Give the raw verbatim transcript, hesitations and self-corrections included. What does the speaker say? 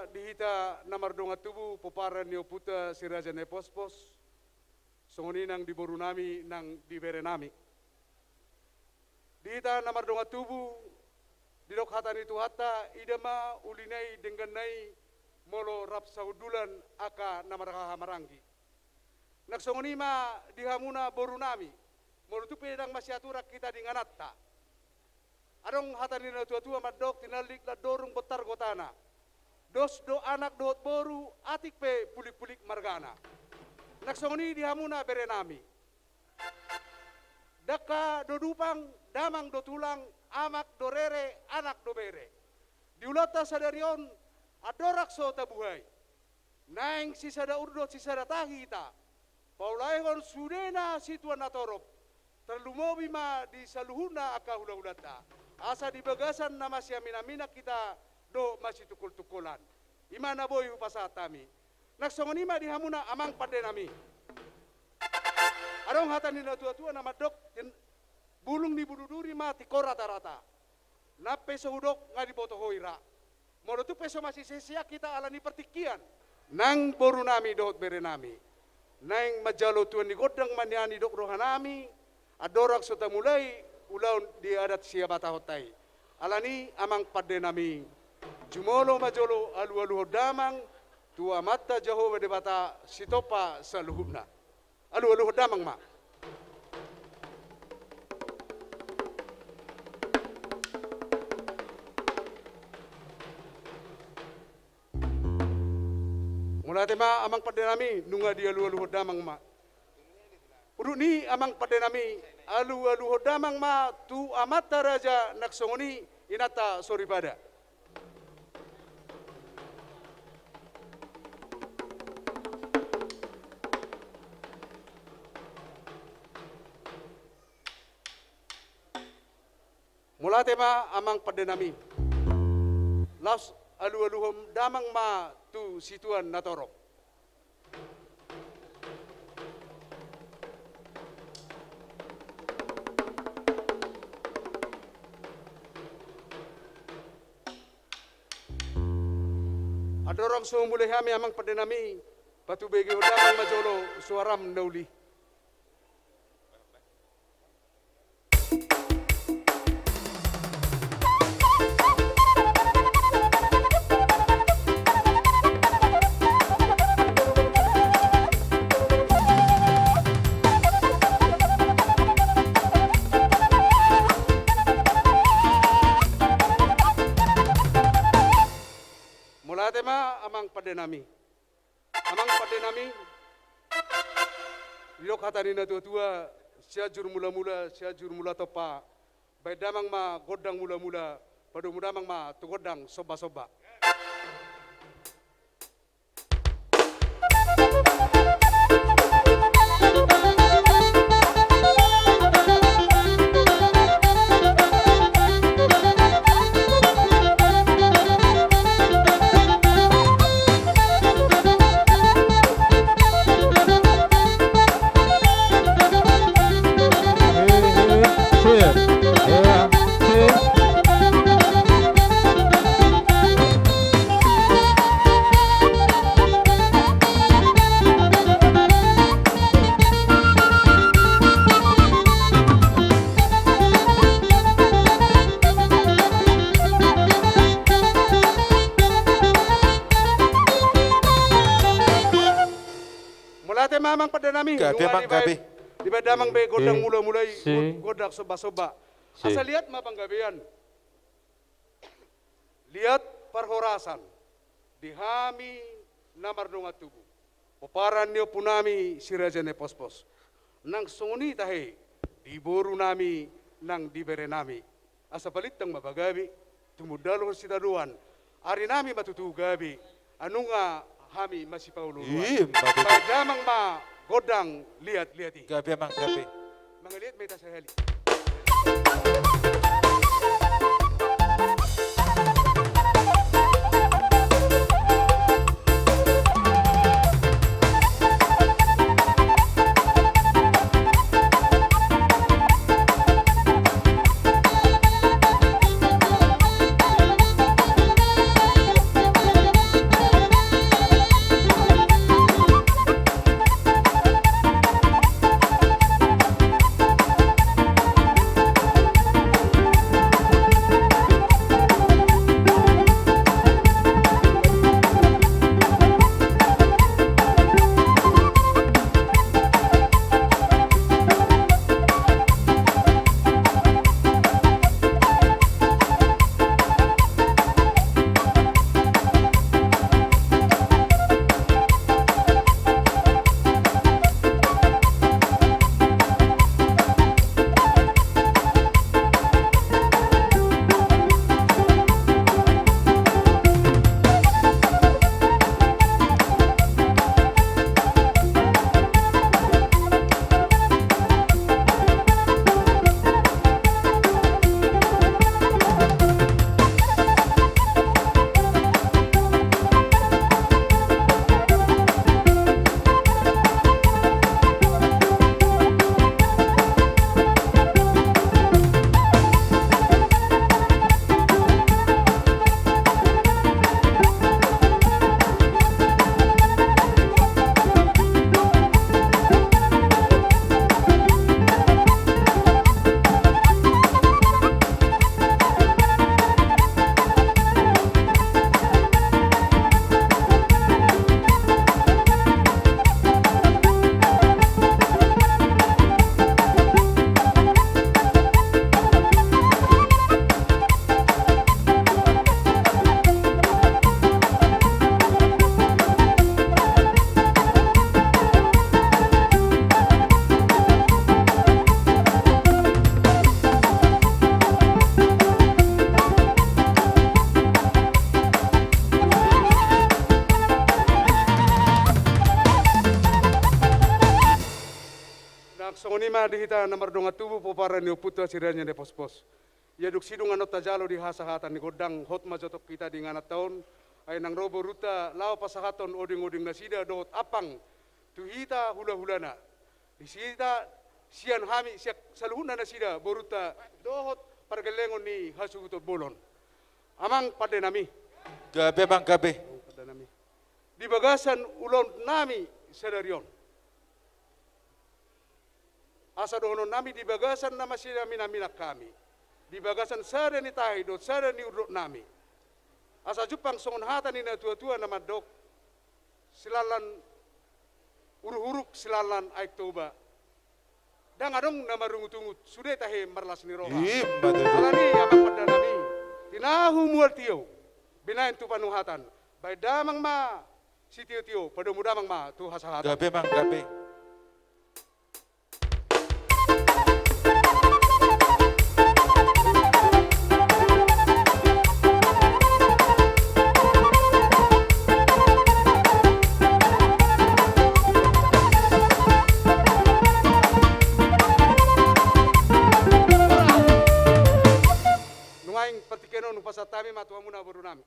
Di hita na mardongan tubu, pomparan ni ompunta si Raja Naipospos, songon i nang di borunami nang di berenami. Di hita na mardongan tubu, didok hata ni Tuhanta, ida ma ulina i dengganna i, molo rap sahundulan angka na marhahamaranggi. Nang songon i ma di hamuna borunami, molo tung pe ndang masiaturan hita di ingananta. Adong hata ni natuatua mandok, tinallik landorung bontar gotana. Dos do anak dohot boru, atik pe pulikpulik margana. Nang songon i di hamuna berenami. Dangka do dupang, damang do tulang, amak do rere, anak do bere. Di ulaonta sadari on, andorang so tabuhai. Naeng sisada ur dohot sisada tahi hita. Paulaehon sudena situan na torop. Tarlumobi ma di saluhutna angka hulahulanta. Asa di bagasan na masiaminaminan hita dohot masitungkoltungkolan. I ma na boi hupasahat hami. Nang songon i ma di hamuna amang pandenami. Adong hata ni natuatua na mandok, tin-, bulung ni bulu duri ma tingkor ratarata. Nang pe so hudok nga diboto ho i ra. Molo tung pe so masisesea hita ala ni partingkian. Nang borunami dohot berenami. Naeng manjalo tuan ni gondang ma nian didok rohanami. Andorang so tamulai ulaon di adat sihabatahonta i. Ala ni amang pandenami. Jumolo ma jolo alualuhon damang. Tu Amanta Jahowa Debata sitompa saluhutna. Alualuhon damang ma. Mauliate ma amang pandenami, nunga dialualuhon damang ma. Udut ni amang pandenami, alualuhon damang ma tu amanta raja nang songon i inanta soripada. Mauliate ma amang pandenami. Laos alualuhon damang ma tu situan na torop. Andorang so mulai hami amang pandenami, patubegehon damang ma jolo suaram na uli. Mauliate ma amang pandenami. Amang pandenami, didok hata ni natuatua, Sianjur Mulamula, Sianjur Mulatompa, baen damang ma gondang mulamula, padomu damang ma tu gondang sombasomba. Mauliate ma amang pandenami. Gabe, nunga amang, dibaen, gabe. Dibaen damang be gondang mulamula i, gondang sombasomba. Asa liat ma panggabean. Liat parhorasan di hami na mardongan tubu, pomparan ni ompunami si Raja Naipospos. Nang songon i tahe di borunami nang di berenami. Asa palintang ma pagabe, tumundalhon sitadoan. Arinami ma tutu gabe, ai nunga hami masipaolooloan. Ima tutu. Baen damang ma gondang liatliat i. Gabe amang, gabe. Mangaliat ma hita sahali. di hita na mardongan tubu, pomparan ni ompunta Siraja Naipospos. Ia dung sidung annon tajalo di hasahatan ni gondang, hot ma jo tong hita di ingananta on, ai nang ro borunta laho pasahathon odingoding nasida dohot ampang tu hita hulahulana. Di hita sian hami, sian saluhutna nasida borunta dohot pargellengon ni hasuhuton bolon. Amang pandenami. Gabe, amang, gabe. Amang pandenami. Di bagasan ulaonnami sadari on. Asa dohononnami di bagasan na masinaminaminan hami. Di bagasan sada ni tahi dohot sada ni urdotnami. Asa jumpang songon hata ni natuatua na mandok, silallan uruhuruk, silallan Aek Toba. Ndang adong na marungutungut, sude tahe marlas ni roha. Ima tutu. Alani i, amang pandenami, tinahu mual tio, binahen tu panuhatan. Baen damang ma sitiotio, padomu damang ma tu hasahatan. Gabe, amang, gabe. Nuaeng partingkian on hupasahat hami ma tu hamuna borunami.